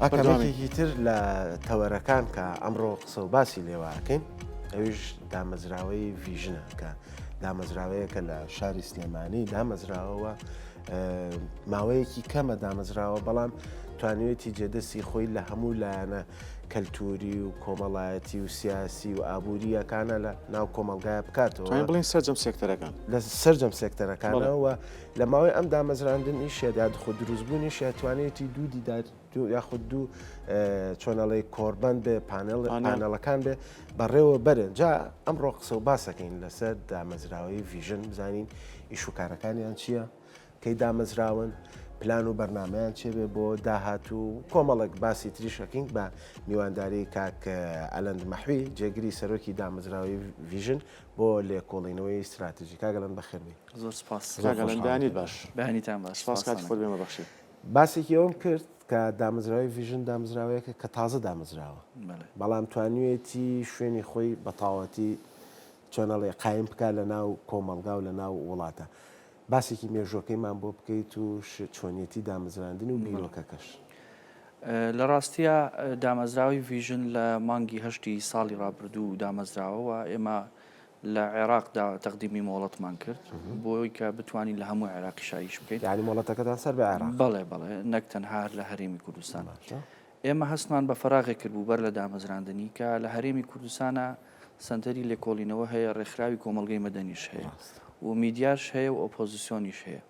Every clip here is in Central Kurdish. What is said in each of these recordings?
ئاکامێکی تر لە تەوەرەکان کە ئەمڕۆ قسە و باسی لێوە ئەکەین ئەویش دامەزراوەی ڤیژنە کە دامەزراوەیەکە لە شاری سلێمانی دامەزراوەوە ماوەیەکی کەمە دامەزراوە بەڵام توانیوێتی جێدەستی خۆی لە هەموو لایەنە کەلتوری و کۆمەڵایەتی و سیاسی و ئابووریەکانە لە ناو کۆمەلگای بکاتەوە بڵین سەرجەم سێکتەرەکان لە سەرجەم سێکتەرەکانەوە لە ماوەی ئەم دامەزراندنیشیە یاخود دروستبوونیشیە توانیویەتی دوو دیدار دوو یاخود دوو چۆنەڵی کۆربەند بێ پانێڵ پانێڵەکان بێ بەڕێوە بەرن جا ئەمڕۆ قسە و باسەکەین لەسەر دامەزراوەی ڤیژن بزانین ئیش و کارەکانیان چییە کەی دامەزراون پلان و بەرنمەیان چێ بێ بۆ داهاتوو کۆمەڵێک باسی تریشەکەین بە میوانداری کاک ئەلەند مەحوی جێگری سەرۆکی دامەزراوەی ڤیژن بۆ لێکۆڵینەوەی ستراتیژی. کاک ئەلەند بەخێر بێی. زۆر سپاس. کاک ئەلەند بەیانیت باش. بەیانیتان باش. سپاس کاتی خۆت بێمە بەخشی. باسێکی ئەوەم کرد کە دامەزراوەی ڤیژن دامەزراوەیەکە کە تازە دامەزراوە بەڵام توانیویەتی شوێنی خۆی بە تەواوەتی چۆن ئەڵێ قایم بکات لە ناو کۆمەڵگا و لە ناو وڵاتە. باسێکی مێژووەکەیمان بۆ بکەیت و چۆنیەتی دامەزراندن و بیرۆکەکەش. لە ڕاستیا دامەزراوەی ڤیژن لە مانگی هەشتی ساڵی ڕابردوو دامەزراوە و ئێمە لە عێراقدا تەقدیمی مۆڵەتمان کرد بۆ ئەوەی کە بتوانین لە هەموو عێراقیشا ئیش بکەین. یانی مۆڵەتەکەتان سەر بە عێراق؟ بەڵێ بەڵێ نەک تەنها هەر لە هەرێمی کوردستان. باشە. ئێمە هەستمان بە فەراغێک کرد بوو بەر لە دامەزراندنی کە لە هەرێمی کوردستانا سەنتەری لێکۆڵینەوە هەیە، ڕێکخراوی کۆمەڵگەی مەدەنیش هەیە و میدیاش هەیە و ئۆپۆزیسیۆنیش هەیە.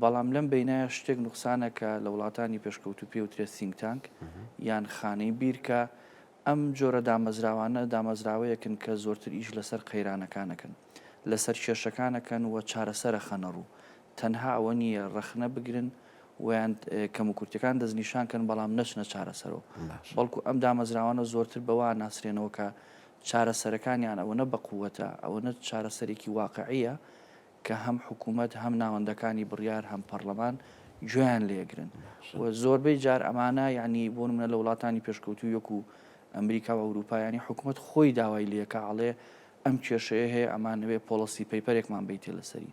بەڵام لەم بەینایە شتێک نوقسانە کە لە وڵاتانی پێشکەوتوو پێی وترێت think tank یان خانەی بیر کە ئەم جۆرە دامەزراوانە دامەزراوەیەکن کە زۆرتر ئیش لەسەر قەیرانەکان ئەکەن، لەسەر کێشەکان ئەکەن و چارەسەر ئەخەنە ڕوو. تەنها ئەوە نییە ڕەخنە بگرن و یان کەموکورتیەکان دەستنیشان کەن بەڵام نەچنە چارەسەرەوە. بەڵکو ئەم دامەزراوانە زۆرتر بەوە ناسرێنەوە کە چارەسەرەکانیان ئەوەنە بەقوەتە، ئەوەنە چارەسەرێکی واقعیە کە هەم حکوومەت هەم ناوەندەکانی بڕیار هەم پەڕلەمان گوێیان لێگرن و زۆربەی جار ئەمانە یعنی بۆ نمونە لە وڵاتانی پێشکەوتوو وەکو ئەمریکا و ئەوروپا یعنی حکوومەت خۆی داوای لێکا ئەڵێ ئەم کێشەیە هەیە ئەمانەوێ policy paper ێکمان بیتێ لەسەری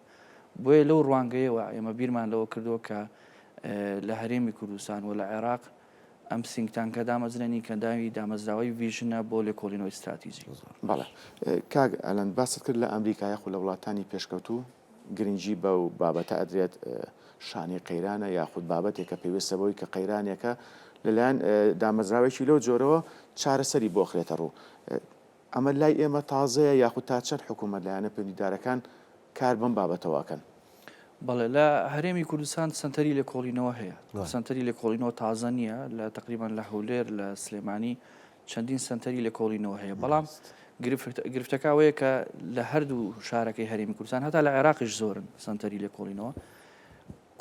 بۆیە لەو ڕوانگەیەوە ئێمە بیرمان لەوە کردووە کە لە هەرێمی کوردستان و لە عێراق ئەم think tank ە دامەزرێنین کە ناوی دامەزراوەی ڤیژنە بۆ لێکۆڵینەوەی ستراتیجی. بەڵێ کاک ئەلەند باست کرد لە ئەمریکا یاخود لە وڵاتانی پێشکەوتوو گرنگی بەو بابەتە ئەدرێت شانەی قەیرانە یاخود بابەتێکە پەیوەستە بەوەی کە قەیرانێکە لەلایەن دامەزراوێکی لەو جۆرەوە چارەسەری بۆ خرێتە ڕوو ئەمە لای ئێمە تازەیە یاخود تا چەند حکوومەت لایەنە پەیوەندیدارەکان کار بەم بابەتەوە ئەکەن؟ بەڵێ لە هەرێمی کوردستان سەنتەری لێکۆڵینەوە هەیە سەنتەری لێکۆڵینەوە تازە نییە لە تقریبان لە هەولێر لە سلێمانی چەندین سەنتەری لێکۆڵینەوە هەیە بەڵام گرفتەکە ئەوەیە کە لە هەردوو شارەکەی هەرێمی کوردستان هەتا لە عێراقیش زۆرن سەنتەری لێکۆڵینەوە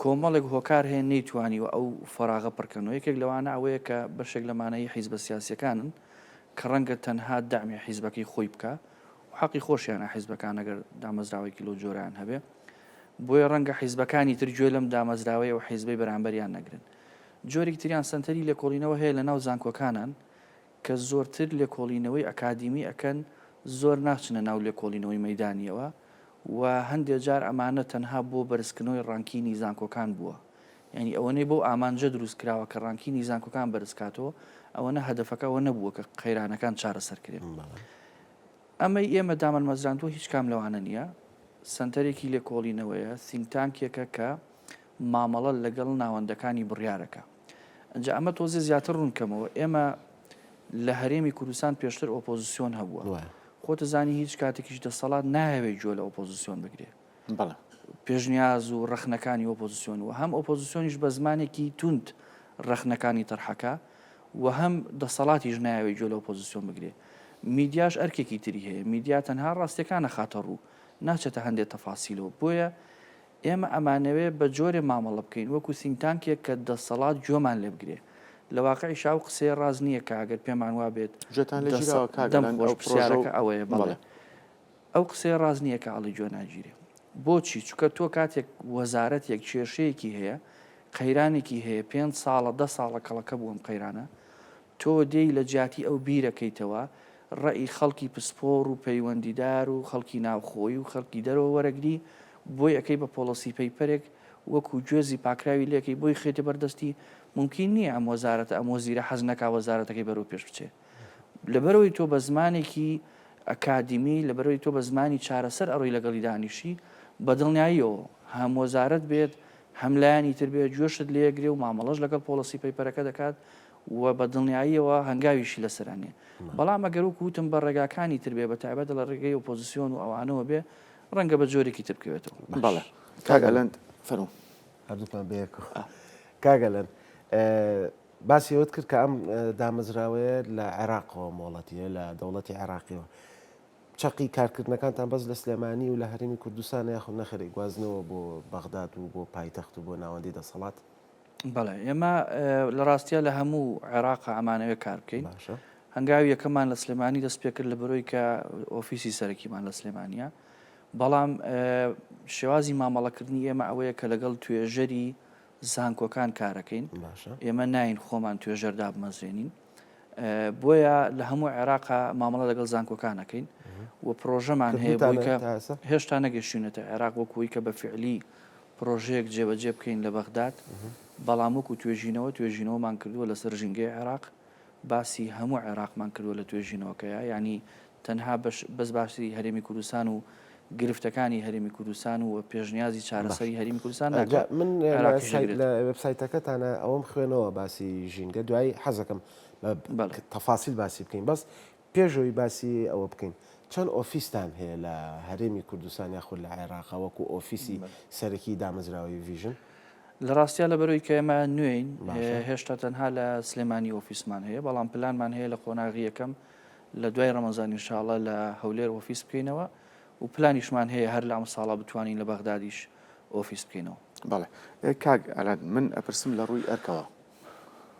کۆمەڵێک هۆکار هەیە نەیتوانیوە ئەو فەراغە پڕکەنەوە، یەکێک لەوانە ئەوەیە کە بەشێک لەمانەی حیزبە سیاسیەکانن کە ڕەنگە تەنها دەعمی حیزبەکەی خۆی بکا و حەقی خۆشیانە حیزبەکان ئەگەر دامەزراوەیەکی لەو جۆرەیان هەبێ بۆیە ڕەنگە حیزبەکانی تر گوێ لەم دامەزراوەیە و حیزبەی بەرامبەریان نەگرن. جۆرێکی تریان سەنتەری لێکۆڵینەوە هەیە لەناو زانکۆکانان کە زۆرتر لێکۆڵینەوەی ئەکادیمی ئەکەن زۆر ناچنە ناو لێکۆڵینەوەی مەیدانیەوە و هەندێ جار ئەمانە تەنها بۆ بەرزکردنەوەی ranking ی زانکۆکان بووە یانی ئەوەنەی بەو ئامانجە دروست کراوە کە ranking ی زانکۆکان بەرز کاتەوە ئەوەنە هەدەفەکە ئەوە نەبووە کە قەیرانەکان چارەسەر کرێن ئەمەی ئێمە دامانمەزراندووە هیچ کام لەوانە نییە سەنتەرێکی لێکۆڵینەوەیە think tank ێکە کە مامەڵە لەگەڵ ناوەندەکانی بڕیارەکە ئەجا ئەمە تۆزێ زیاتر ڕوون کەمەوە ئێمە لە هەرێمی کوردستان پێشتر ئۆپۆزیسیۆن هەبووە خۆتەزانی هیچ کاتێکیش دەسەڵات نایەوێت گوێ لە ئۆپۆزیسیۆن بگرێ پێشنیاز و ڕەخنەکانی ئۆپۆزیسیۆن و هەم ئۆپۆزیسیۆنیش بە زمانێکی توند ڕەخنەکانی تەرحەکە و هەم دەسەڵاتیش نایەوێت گوێ لە ئۆپۆزیسیۆن بگرێ میدیاش ئەرکێکی تری هەیە میدیا تەنها ڕاستیەکانە خاتە ڕوو ناچێتە هەندێک تەفاسیلەوە بۆیە ئێمە ئەمانەوێ بە جۆرێ مامەڵە بکەین وەکو think tank ێک کە دەسەڵات گوێمان لێ بگرێ. لە واقعیشا ئەو قسەیە ڕاست نییە کە ئەگەر پێمان وا بێت گوێتان لێ دەسە گیراوە کاک دەم ئەلەند خۆش ئەو پڕۆژە و پرسیارەکە ئەوەیە بەڵێ. بەڵێ. ئەو قسەیە ڕاست نییە کە ئەڵێی گوێ ناگیرێ. بۆچی؟ چونکە تۆ کاتێک وەزارەتێک کێشەیەکی هەیە، قەیرانێکی هەیە، پێنج ساڵە، دە ساڵە کەڵەکە بوو ئەم قەیرانە، تۆ دێی لە جیاتی ئەو بیرەکەیتەوە ڕەئی خەڵکی پسپۆڕ و پەیوەندیدار و خەڵکی ناوخۆیی و خەڵکی دەرەوە وەرەگری بۆی ئەکەی بە policy paper ێک وەکو گوێزی پاکراوی لێکەی بۆی خەیتە بەر دەستی. مومکین نییە ئەم وەزارەتە ئەم وەزیرە حەز نەکا وەزارەتەکەی بەرەو پێش بچێ. لەبەرئەوەی تۆ بە زمانێکی ئەکادیمی، لەبەرئەوەی تۆ بە زمانی چارەسەر ئەڕۆی لەگەڵی دانیشی، بە دڵنیاییەوە هەم وەزارەت بێت، هەم لایەنی تر بێت گوێشت لێگرێ و مامەڵەش لەگەڵ policy paper ەکە دەکات و بە دڵنیاییەوە هەنگاویشی لەسەر ئەنێ. بەڵام ئەگەر وەکو وتم بە ڕێگاکانی تر بێ، بە تایبەت لە ڕێگەی ئۆپۆزسیۆن و ئەوانەوە بێ، ڕەنگە بە جۆرێکی تر بکەوێتەوە. بەڵێ کاک ئەلەند فەرموو. هەردووکمان بەیەکەوە. کاک ئەلەند باسی ئەوەت کرد کە ئەم دامەزراوەیە لە عێراقەوە مۆڵەتی هەیە، لە دەوڵەتی عێراقیەوە. چەقی کارکردنەکانتان بەس لە سلێمانی و لە هەرێمی کوردستانە یاخود نەخێر ئەیگوازنەوە بۆ بەغداد و بۆ پایتەخت و بۆ ناوەندی دەسەڵات؟ بەڵێ ئێمە لە ڕاستیا لە هەموو عێراقا ئەمانەوێ کار بکەین. هەنگاوی یەکەممان لە سلێمانی دەست پێکرد لە بەرۆی کە ئۆفیسی سەرەکیمان لە سلێمانیە. بەڵام شێوازی مامەڵەکردنی ئێمە ئەوەیە کە لەگەڵ توێژەری زانکۆکان کارەکەین. ئێمە ناین خۆمان توێژەر دابمەزرێنین. بۆیە لە هەموو عێراقا مامەڵە لەگەڵ زانکۆکان ئەکەین و پرۆژەمان هەیە بۆی کە هێشتا نەگەشتوینەتە عێراق وەکوی کە بە فعلی پرۆژەیەک جێبەجێ بکەین لە بەغداد بەڵام وەکو توێژینەوە توێژینەوەمان کردووە لەسەر ژینگەی عێراق باسی هەموو عێراقمان کردووە لە توێژینەوەکەیا یانی تەنها بەش بەس باسی هەرێمی کوردستان و گرفتەکانی هەرێمی کوردستان و پێشنیازی چارەسەری هەرێمی کوردستان جا ناکات من لە عێراقیش سایت دەگرێتەوە. لە وێبسایتەکەتانە ئەوەم خوێنەوە باسی ژینگە دوایی حەزەکەم بە بەڵێ. تەفاسیل باسی بکەین بەس پێش ئەوی باسی ئەوە بکەین چەند ئۆفیستان هەیە لە هەرێمی کوردستان یاخود لە عێراقا وەکو ئۆفیسی بەڵێ. سەرەکی دامەزراوەی ڤیژن؟ لە ڕاستیا لەبەرئەوەی کە ئێمە نوێین باشە. هێشتا تەنها لە سلێمانی ئۆفیسمان هەیە بەڵام پلانمان هەیە لە قۆناغی یەکەم لە دوای ڕەمەزان ان شاء اللە لە هەولێر ئۆفیس بکەینەوە و پلانیشمان هەیە هەر لە ئەمساڵا بتوانین لە بەغدادیش ئۆفیس بکەینەوە. بەڵێ کاک ئالان من ئەپرسم لە ڕووی ئەرکەوە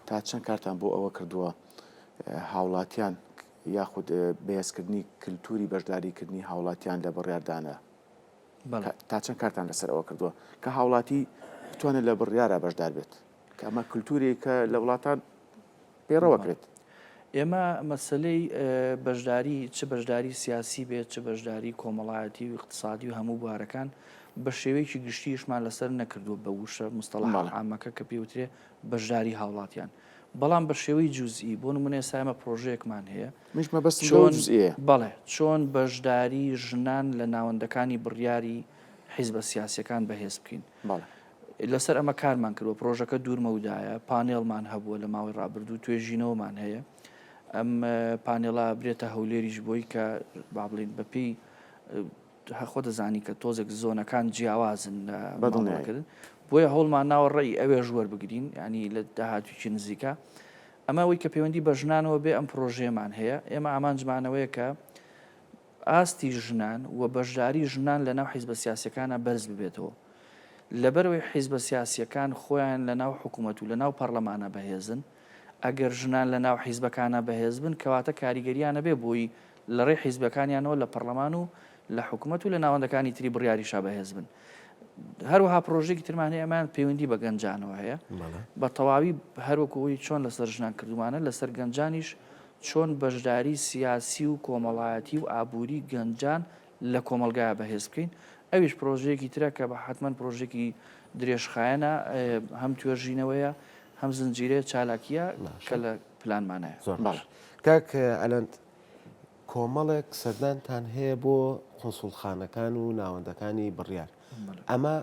تا چەند کارتان بۆ ئەوە کردووە هاوڵاتیان یاخود بەهێزکردنی کلتوری بەشداریکردنی هاوڵاتیان لە بڕیاردانە تا چەند کارتان لەسەر ئەوە کردووە کە هاوڵاتی بتوانێت لە بڕیارە بەشدار بێت کە ئەمە کلتورێکە لە وڵاتان پەیڕەوەکرێت. ئێمە مەسەلەی بەشداری چ بەشداری سیاسی بێت چ بەشداری کۆمەڵایەتی و ئیقتسادی و هەموو بوارەکان بە شێوەیەکی گشتی ئیشمان لەسەر نەکردووە بە وشە مستەڵەحە عامەکە کە پێوترێ بەشداری هاوڵاتیان بەڵام بە شێوەی جوزئی بۆ نمونە ئێستا ئێمە پرۆژەیەکمان هەیە منیش مەبەستم لەو چۆن جوزئیەیە. بەڵێ چۆن بەشداری ژنان لە ناوەندەکانی بڕیاری حیزبە سیاسیەکان بەهێز بکەین. بەڵێ. لەسەر ئەمە کارمان کردووە، پرۆژەکە دوور مەودایە، پانێڵمان هەبووە لە ماوەی ڕابردوو، توێژینەوەمان هەیە. ئەم پانێڵە برێتە هەولێریش بۆی کە با بڵێین بەپێی خۆ دەزانی کە تۆزێک زۆنەکان جیاوازن لە مامەڵەکردن، بۆیە هەوڵمان ناوە ڕێی ئەوێش وەربگرین، ینی لە داهاتوویی نزیکە. ئەمە ئەوەی کە پەیوەندی بە ژنانەوە بێ ئەم پرۆژەیەمان هەیە، ئێمە ئامانجمانەوەیە کە ئاستی ژنان و بەشداری ژنان لە ناو حیزبە سیاسیەکانا بەرز ببێتەوە. لەبەرئەوەی حیزبە سیاسیەکان خۆیان لە ناو حکومەت و لە ناو پەڕلەمانا بەهێزن، ئەگەر ژنان لە ناو حیزبەکانا بەهێز بن کەواتە کاریگەریان ئەبێ بۆی لە ڕێی حیزبەکانیانەوە لە پەڕلەمان و لە حکومەت و لە ناوەندەکانی تری بڕیاریشا بەهێز بن. هەروەها پڕۆژەیەکی ترمان هەیە ئەمەیان پەیوەندی بە گەنجانەوە هەیە. بە تەواوی هەروەکو ئەوەی چۆن لەسەر ژنان کردومانە لەسەر گەنجانیش چۆن بەشداری سیاسی و کۆمەڵایەتی و ئابووری گەنجان لە کۆمەڵگایا بەهێز بکەین، ئەویش پرۆژەیەکی ترە کە بە حەتمەن پرۆژەیەکی درێژخایەنە، هەم توێژینەوەیە، هەم زنجیرەیە چالاکییە کە لە پلانمانایە. زۆر باش کاک ئەلەند، کۆمەڵێک سەردانتان هەیە بۆ قونسوڵخانەکان و ناوەندەکانی بڕیار، ئەمە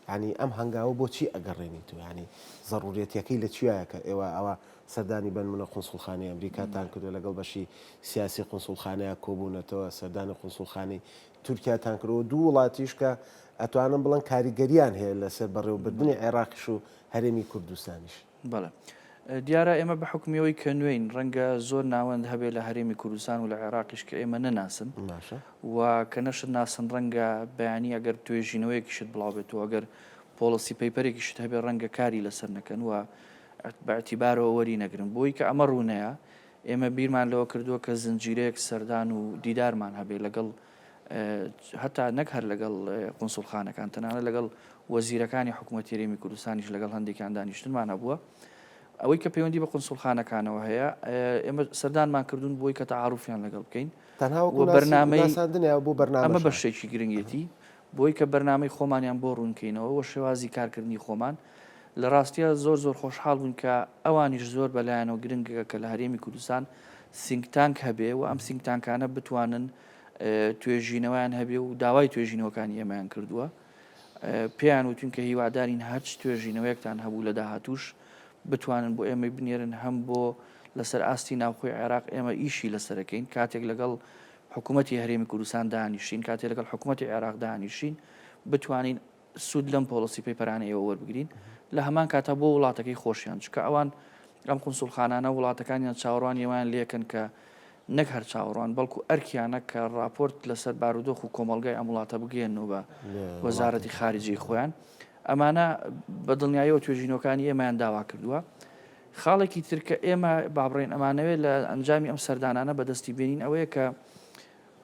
یانی ئەم هەنگاوە بۆ چی ئەگەڕێنیت و یانی زەڕوریەتیەکەی لە کوێیە کە ئێوە ئەوە سەردانی بەنمونە قونسوڵخانەی ئەمریکاتان کردوە لەگەڵ بەشی سیاسی قونسوڵخانەیا کۆبوونەتەوە سەردانی قونسوڵخانەی تورکیاتان کردوە دوو وڵاتیش کە ئەتوانم بڵێن کاریگەریان هەیە لەسەر بەڕێوەبردنی عێراقیش و هەرێمی کوردستانیش. بەڵێ. دیارە ئێمە بە حوکمی ئەوەی کە نوێین، ڕەنگە زۆر ناوەند هەبێ لە هەرێمی کوردستان و لە عێراقیش کە ئێمە نەناسن باشە. و کە نەشت ناسن ڕەنگە بەیانی ئەگەر توێژینەوەیەکیشت بڵاو بێتەوە، ئەگەر policy paper ێکیشت هەبێ ڕەنگە کاری لەسەر نەکەن و بە ئیعتیبارەوە وەری نەگرن. بۆی کە ئەمە ڕوونەیە، ئێمە بیرمان لەوە کردووە کە زنجیرەیەک سەردان و دیدارمان هەبێ لەگەڵ هەتا نەک هەر لەگەڵ قونسوڵخانەکان، تەنانەت لەگەڵ وەزیرەکانی حکوومەتی هەرێمی کوردستانیش لەگەڵ هەندێکیان دانیشتنمان هەبووە. ئەوەی کە پەیوەندی بە قونسوڵخانەکانەوە هەیە، ئێمە سەردانمان کردوون بۆی کە تەعاروفیان لەگەڵ بکەین. تەنها وەکو و بەرنامەی ناساندنە یا بۆ بەرنامەش ئەمە بەشێکی گرنگێتی بۆی کە بەرنامەی خۆمانیان بۆ ڕوون کەینەوە و شێوازی کارکردنی خۆمان. لە ڕاستیا زۆر زۆر خۆشحاڵ بووین کە ئەوانیش زۆر بەلایانەوە گرنگە کە لە هەرێمی کوردستان think tank هەبێ و ئەم think tank انە بتوانن توێژینەوەیان هەبێ و داوای توێژینەوەکانی ئێمەیان کردووە. پێیان وتوین کە هیوادارین هەرچ توێژینەوەیەکتان هەبوو لە داهاتووش بتوانن بۆ ئێمەی بنێرن هەم بۆ لەسەر ئاستی ناوخۆی عێراق ئێمە ئیشی لەسەرەکەین کاتێک لەگەڵ حکوومەتی هەرێمی کوردستان دانیشین کاتێک لەگەڵ حکوومەتی عێراق دانیشین بتوانین سوود لەم policy paper انە ئێوە وەربگرین لە هەمان کاتا بۆ وڵاتەکەی خۆشیان چونکە ئەوان ئەم قونسوڵخانانە وڵاتەکانیان چاوەڕوانی ئەویان لێکەن کە نەک هەر چاوەڕوان بەڵکو ئەرکیانە کە ڕاپۆرت لەسەر بارودۆخ و کۆمەڵگای ئەم وڵاتە بگەیەنەوە بە وەزارەتی خارجی خۆیان ئەمانە بە دڵنیاییەوە توێژینەوەکانی ئێمەیان داوا کردووە خاڵێکی تر کە ئێمە بابڕێن ئەمانەوێت لە ئەنجامی ئەم سەردانانە بەدەستی بێنین ئەوەیە کە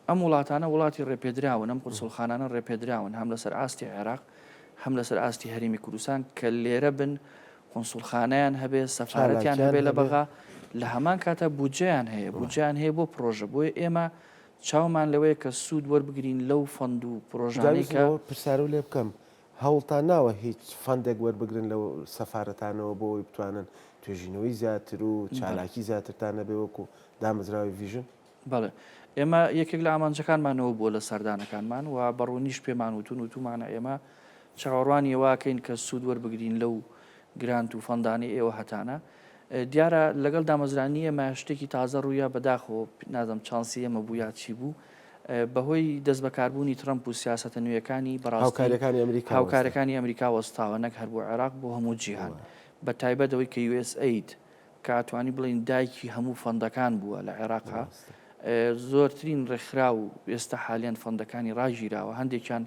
ئەم وڵاتانە وڵاتی ڕێپێدراون، ئەم قونسوڵخانانە ڕێپێدراون هەم لەسەر ئاستی عێراق، هەم لەسەر ئاستی هەرێمی کوردستان کە لێرە بن قونسوڵخانەیان هەبێ، سەفارەتیان هەبێ لە بەغا، لە هەمان کاتا بودجەیان هەیە، بودجەیان هەیە بۆ پڕۆژە، بۆیە ئێمە چاومان لەوەیە کە سوود وەربگرین لەو fund و پڕۆژانەی کە. جا ویستم ئەوە پرسیارو لێ بکەم، هەوڵتان ناوە هیچ fund ێک وەربگرن لەو سەفارەتانەوە بۆ ئەوەی بتوانن توێژینەوەی زیاتر و چالاکی زیاترتان هەبێ وەکو دامەزراوەی ڤیژن؟ بەڵێ ئێمە یەکێک لە ئامانجەکانمان ئەوە بووە لە سەردانەکانمان و بە ڕوونیش پێمان وتون وتومانە ئێمە چاوەڕوانی ئەوەکەین کە سوود وەربگرین لەو grant و fund انەی ئێوە هەتانە. دیارە لەگەڵ دامەزرانی ئێمە شتێکی تازە ڕوویا بەداخەوە نازم چانسی ئێمە بوو یا چی بوو بەهۆی دەستبەکاربوونی ترەمپ و سیاسەتە نوێیەکانی بەڕاستی هاوکاریەکانی ئەمریکا وەستا. هاوکاریەکانی ئەمریکا وەستاوە نەک هەر بۆ عێراق بۆ هەموو جیهان بە تایبەت ئەوەی کە USAID کە ئەتوانی بڵێین دایکی هەموو fund ەکان بووە لە عێراقا زۆرترین ڕێکخراو ئێستا حالیان fund ەکانی ڕاگیراوە هەندێکیان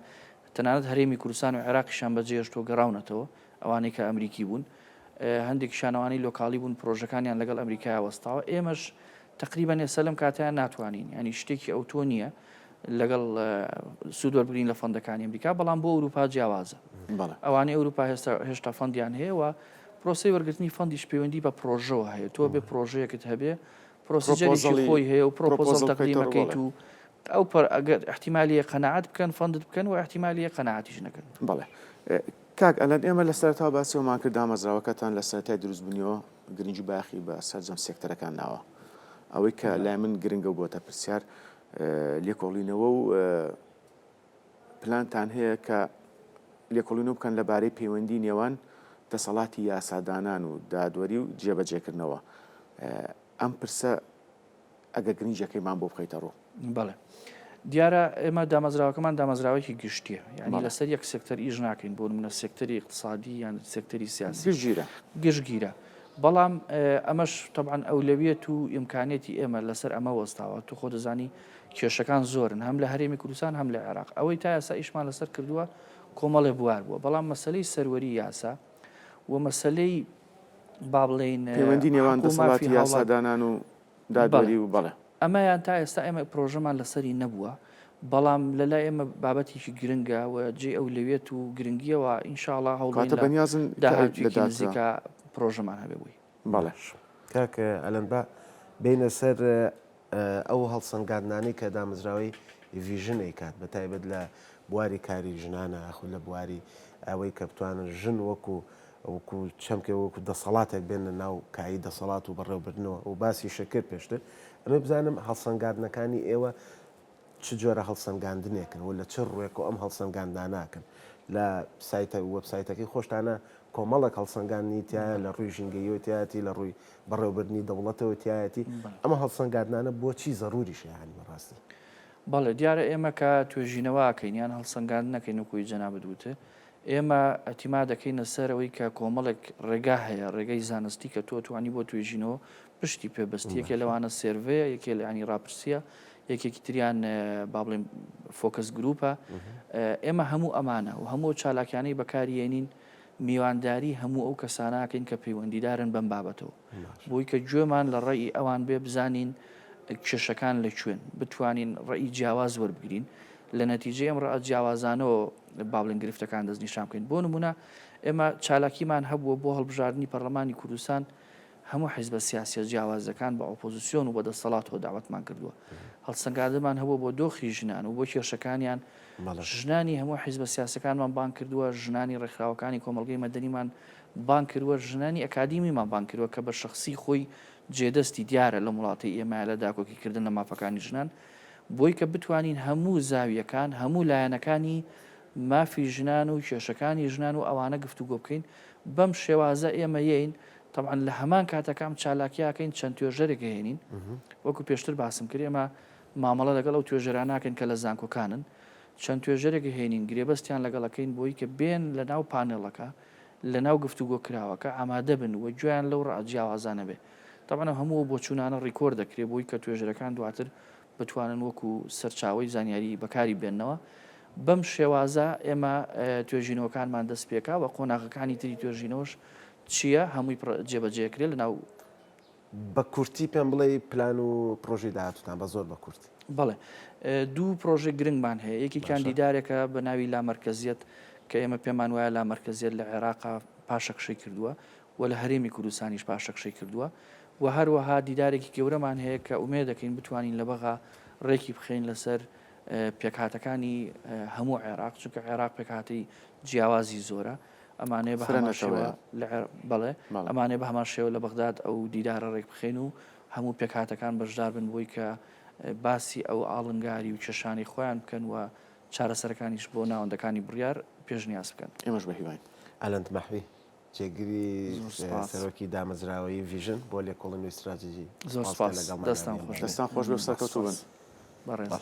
تەنانەت هەرێمی کوردستان و عێراقیشان بەجێهێشتووە گەڕاونەتەوە ئەوانەی کە ئەمریکی بوون هەندێکیشان ئەوانەی local ی بوون پرۆژەکانیان لەگەڵ ئەمریکای وەستاوە ئێمەش تقریبا ئێستا لەم کاتیان ناتوانین ینی شتێکی ئەوتۆ نییە لەگەڵ سوود وەربگرین لە fund ەکانی ئەمریکا بەڵام بۆ ئەوروپا جیاوازە ئەوانەی ئەوروپا هێشتا fund یان هەیە و پرۆسەی وەرگرتنی fund یش پەیوەندی بە پرۆژەوە هەیە، تۆ ئەبێ پرۆژەیەکت هەبێ، procedure ێکی خۆی هەیە و پرۆپۆزەڵ تەقدیمەکەیت و ئەو پەر ئەگەر ئیحتیمالیە قەناعەت بکەن fund ت بکەن و ئیحتیمالیە قەناعەتیش نەکەن. بەڵێ کاک ئەلەند ئێمە لە سەرەتاوە باسی ئەوەمان کرد دامەزراوەکەتان لە سەرەتای دروستبوونیەوە گرنگی و بایەخی بە سەرجەم سێکتەرەکان ناوە. ئەوەی کە لای من گرنگە و بۆتە پرسیار لێکۆڵینەوە و پلانتان هەیە کە لێکۆڵینەوە بکەن لەبارەی پەیوەندی نێوان دەسەڵاتی یاسادانان و دادوەری و جێبەجێکردنەوە؟ ئەم پرسە ئەگەر گرنگیەکەیمان بۆ بخەیتە ڕوو. بەڵێ. دیارە ئێمە دامەزراوەکەمان دامەزراوەیەکی گشتیە یعنی لەسەر یەک سێکتەر ئیش ناکەین بۆ نمونە سێکتەری اقتصادی یان سێکتەری سیاسی گشتگیرە گشتگیرە بەڵام ئەمەش طبعا ئەولەویەت و ئیمکانێتی ئێمە لەسەر ئەمە وەستاوە تو خۆ دەزانی کێشەکان زۆرن هەم لە هەرێمی کوردستان هەم لە عێراق ئەوەی تا ئێستا ئیشمان لەسەر کردووە کۆمەڵێ بوار بووە بەڵام مەسەلەی سەروەری یاسا و مەسەلەی با بڵێین پەیوەندی نێوان دەسەڵاتی یاسادانان و دادوەری و بەڵێ. ئەمەیان تا ئێستا ئێمە پرۆژەمان لەسەری نەبووە بەڵام لە لای ئێمە بابەتێکی گرنگە و جێی ئەولەویەت و گرنگیەوە ئینشاڵا هەوڵ کەواتە بەنیازن داهاتوویەکی نزیکە پرۆژەمان هەبێ بۆی. بەڵێ. کاک ئەلەند با بێینە سەر ئەو هەڵسەنگاندنانەی کە دامەزراوەی ڤیژن ئەیکات بە تایبەت لە بواری کاری ژنانە یاخود لە بواری ئەوەی کە بتوانن ژن وەکو وەکو چەمکێک وەکو دەسەڵاتێک بێنە ناو کایی دەسەڵات و بەڕێوبردنەوە و باسی شەکرد پێشتر ئەمە بزانم هەڵسەنگاندنەکانی ئێوە چ جۆرە هەڵسەنگاندنێکن و لە چ ڕووێکەوە ئەم هەڵسەنگاندنانە ئەکەن؟ لە سایتە وێبسایتەکەی خۆشتانە کۆمەڵێک هەڵسەنگاندنی تیایە لە ڕووی ژینگەییەوە تیایەتی لە ڕووی بەڕێوەبردنی دەوڵەتەوە تیایەتی ئەمە هەڵسەنگاندنانە بۆچی زەروریشە یانی بەڕاستی؟ بەڵێ دیارە ئێمە کە توێژینەوە ئەکەین یان هەڵسەنگاندن ئەکەین وەکو ئەوەی جەنابت وتت ئێمە ئیعتیماد ئەکەینە سەر ئەوەی کە کۆمەڵێک ڕێگا هەیە ڕێگای زانستی کە تۆ توانی بۆ توێژینەوە پشتی پێ بەستی یەکێ لەوانە survey ە یەکێ لە ینی ڕاپرسیە یەکێکی تریان با بڵێین focus group ە ئێمە هەموو ئەمانە و هەموو چالاکیانەی بەکاریێنین میوانداری هەموو ئەو کەساناکەین کە پەیوەندیدارن بەم بابەتەوە بۆی کە گوێمان لە ڕێی ئەوان بێ بزانین کێشەکان لە کوێن بتوانین ڕێی جیاواز وەربگرین لە نەتیجەی ئەم ڕەئە جیاوازانەوە با بڵێن گرفتەکان دەستنیشان بکەین بۆ نمونە ئێمە چالاکیمان هەبووە بۆ هەڵبژاردننی پەرلەمانی کوردستان. هەموو حیزبە سیاسیە جیاوازەکان بە ئۆپۆزسیۆن و بە دەستەڵاتەوە داوەتمان کردووە. هەڵسەنگاندنمان هەبووە بۆ دۆخی ژنان و بۆ کێشەکانیان. ژنانی هەموو حیزبە سیاسەکانمان بانگ کردووە، ژنانی ڕێکخراوەکانی کۆمەڵگەی مەدەنیمان بانگ کردووە، ژنانی ئەکادیمیمان بانگ کردووە کە بە شەخسی خۆی جێدەستی دیارە لەم وڵاتەی ئێمەیە لە داکۆکیکردن لە مافەکانی ژنان، بۆی کە بتوانین هەموو زاویەکان، هەموو لایەنەکانی مافی ژنان و کێشەکانی ژنان و ئەوانە گفتوگۆ بکەین، بەم شێوازە ئێمە یەین، تەبعەن لە هەمان کاتەکە ئەم چالاکیە ئەکەین چەند توێژەرێک ئەهێنین، وەکو پێشتر باسم کرد ئێمە مامەڵە لەگەڵ ئەو توێژەرانە ناکەین کە لە زانکۆکانن، چەند توێژەرێک ئەهێنین گرێبەستیان لەگەڵ ئەکەین بۆی کە بێن لە ناو پانێڵەکە لە ناو گفتوگۆ کراوەکە ئامادە بن و گوێیان لەو ڕا جیاوازانە بێ. تەبعەن ئەو هەموو ئەو بۆچوونانە record دەکرێ بۆی کە توێژەرەکان دواتر بتوانن وەکو سەرچاوەی زانیاری بەکاری بێننەوە. بەم شێوازە ئێمە توێژینەوەکانمان دەست پێکا و قۆناغەکانی تری توێژینەوەش چییە هەمووی جێبەجێ کرێ لە ناو بە کورتی پێم بڵێی پلان و پرۆژەی داهاتووتان بە زۆر بە کورتی. بەڵێ دوو پرۆژەی گرنگمان هەیە یەکێکیان دیدارێکە بە ناوی لامەرکەزیەت کە ئێمە پێمان وایە لامەرکەزیەت لە عێراقا پاشەکشەی کردووە و لە هەرێمی کوردستانیش پاشەکشەی کردووە و هەروەها دیدارێکی گەورەمان هەیە کە ئومێد دەکەین بتوانین لە بەغا ڕێکی بخەین لەسەر پێکهاتەکانی هەموو عێراق چونکە عێراق پێکهاتەی جیاوازی زۆرە ئەمانەیە بە هەمان شێوە لە بەڵێ ئەمانەیە بە هەمان شێوە لە بەغداد ئەو دیدارە ڕێک بخەین و هەموو پێکهاتەکان بەشدار بن بۆی کە باسی ئەو ئاڵنگاری و کێشانەی خۆیان بکەن و چارەسەرەکانیش بۆ ناوەندەکانی بڕیار پێشنیاز بکەن. ئێمەش بە هیواین. ئەلەند مەحوی، جێگری سەرۆکی دامەزراوەیی ڤیژن بۆ لێکۆڵینەوەی ستراتیجی، زۆر سوپاس کە لەگەڵمان دەستان خۆش بێ. دەستان خۆش بێ و سەرکەوتوو بن. بەڕێز.